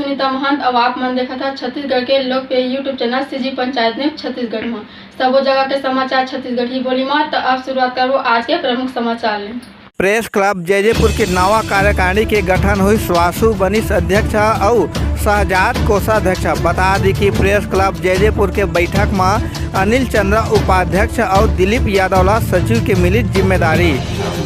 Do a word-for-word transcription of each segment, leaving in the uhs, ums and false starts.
सुनीता महंत, अउ आप मन देखत हव छत्तीसगढ़ के लोकप्रिय YouTube channel CG panchayat news Chhattisgarh म। सबो जगह के समाचार छत्तीसगढ़ी बोली म। त अब शुरुआत करबो आज के प्रमुख समाचार ले। प्रेस क्लब जैजेपुर के नवा कार्यकारिणी के गठन होइस। वासु बनिस अध्यक्ष अउ शहजाद कोषाध्यक्ष। बता दी कि प्रेस क्लब जैजेपुर के बैठक म अनिल चंद्रा उपाध्यक्ष अउ दिलीप यादव ला सचिव के मिलिस जिम्मेदारी।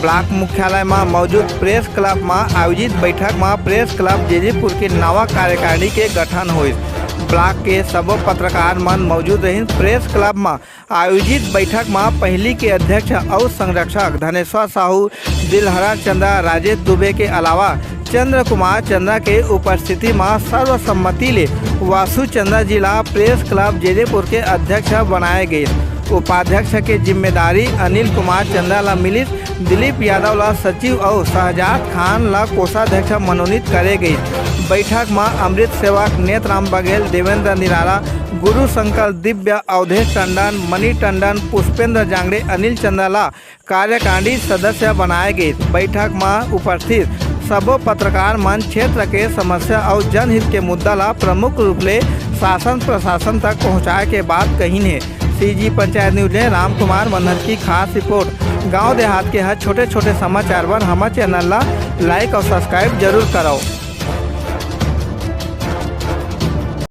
ब्लॉक मुख्यालय म मौजूद प्रेस क्लब म आयोजित बैठक म प्रेस क्लब जैजेपुर के नवा कार्यकारिणी के गठन होइस। ब्लॉक के सबो पत्रकार मन मौजूद रहिन। प्रेस क्लब म आयोजित बैठक म पहिली के अध्यक्ष अउ संरक्षक धनेश्वर साहू, दिलहरा चंदा, राजेश दुबे के अलावा चंद्र कुमार चंदा के उपस्थिति म सर्वसम्मति ले वासु चंदा जी ला प्रेस क्लब जैजेपुर के अध्यक्ष बनाए गइस। उपाध्यक्ष के जिम्मेदारी अनिल कुमार चंदा ला मिलिस। दिलीप यादव ला सचिव अउ शहजाद खान ला कोषाध्यक्ष मनोनीत करे गइस। बैठक म अमृत सेवक, नेतराम बघेल, देवेंद्र निराला, गुरु शंकर दिव्य, अवधेश टंडन, मणि टंडन, पुष्पेंद्र जांगड़े, अनिल चंदा ला कार्यकारिणी सदस्य बनाए गइस। बैठक म उपस्थित सबो पत्रकार मन क्षेत्र के समस्या अउ जनहित के मुद्दा ला प्रमुख रूप ले शासन प्रशासन तक पहुंचाए के बात कहिन हे। सीजी पंचायत न्यूज ले राम कुमार मंधन की खास रिपोर्ट। गांव देहात के हर छोटे छोटे समाचार बर हमर चैनल ला like अउ subscribe जरूर करव।